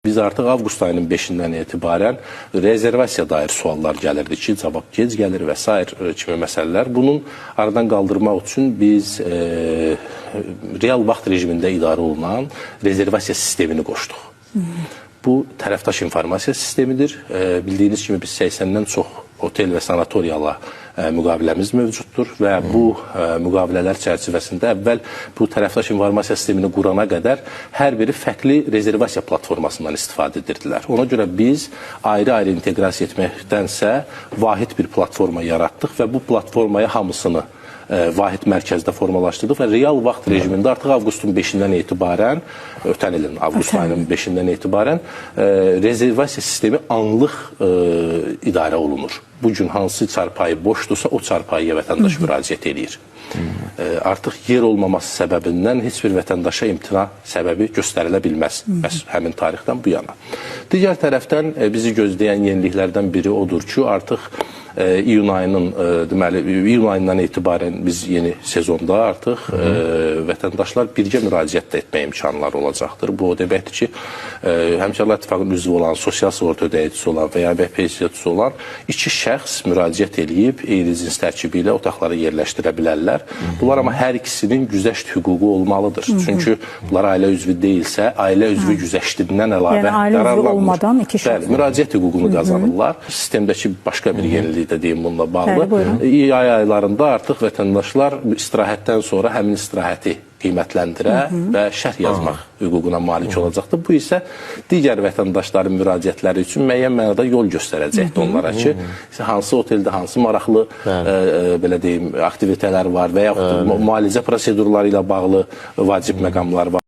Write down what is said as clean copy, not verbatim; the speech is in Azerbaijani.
Biz artıq avqust ayının 5-dən etibarən rezervasiya dair suallar gəlirdi ki, cavab gec gəlir və sair kimi məsələlər. Bunun aradan qaldırmaq üçün biz real vaxt rejimində idarə olunan rezervasiya sistemini qoşduq. Bu tərəfdaş informasiya sistemidir. Bildiyiniz kimi biz 80-dən çox otel və sanatoriyala müqaviləmiz mövcuddur və bu müqavilələr çərçivəsində əvvəl bu tərəfdaş informasiya sistemini qurana qədər hər biri fərqli rezervasiya platformasından istifadə edirdilər. Ona görə biz ayrı-ayrı inteqrasiya etməkdənsə vahid bir platforma yaratdıq və bu platformaya hamısını vahid mərkəzdə formalaşdırdıq və real vaxt rejimində artıq avqustun 5-dən etibarən, ötən ilin avqust ayının 5-dən etibarən rezervasiya sistemi anlıq idarə olunur. Bu gün hansı çarpayı boşdursa, o çarpayıya vətəndaş müraciət eləyir. Artıq yer olmaması səbəbindən heç bir vətəndaşa imtina səbəbi göstərilə bilməz məhz həmin tarixdən bu yana. Digər tərəfdən bizi gözləyən yeniliklərdən biri odur ki, artıq iyun ayının deməli iyun ayından etibarən biz yeni sezonda artıq vətəndaşlar birgə müraciət də etmə imkanları olacaqdır. Bu o deməkdir ki, Həmkarlar İttifaqının üzvü olan, sosial sığorta ödəyicisi olan və ya pensiyacısı olan iki şəxs müraciət eləyib eyni cins tərkibi ilə otaqlara yerləşdirə bilərlər. Bunlar amma hər ikisinin güzəşt hüququ olmalıdır. Çünki bunlar ailə üzvü deyilsə, ailə üzvü güzəştindən əlavə Yəni ailə üzvü yararlanmır. olmadan iki şəxs. Bəli, müraciət hüququnu qazanırlar. Sistemdəki başqa bir yenilik də deyim bununla bağlı. Bəli, buyurun. İyay aylarında artıq vətəndaşlar istirahətdən sonra həmin istirahəti qiymətləndirə və şərh yazmaq hüququna malik olacaqdır. Bu isə digər vətəndaşların müraciətləri üçün müəyyən mənada yol göstərəcəkdir onlara ki, hansı oteldə hansı maraqlı belə deyim, aktivitələr var və yaxud da müalicə prosedurları ilə bağlı vacib məqamlar var.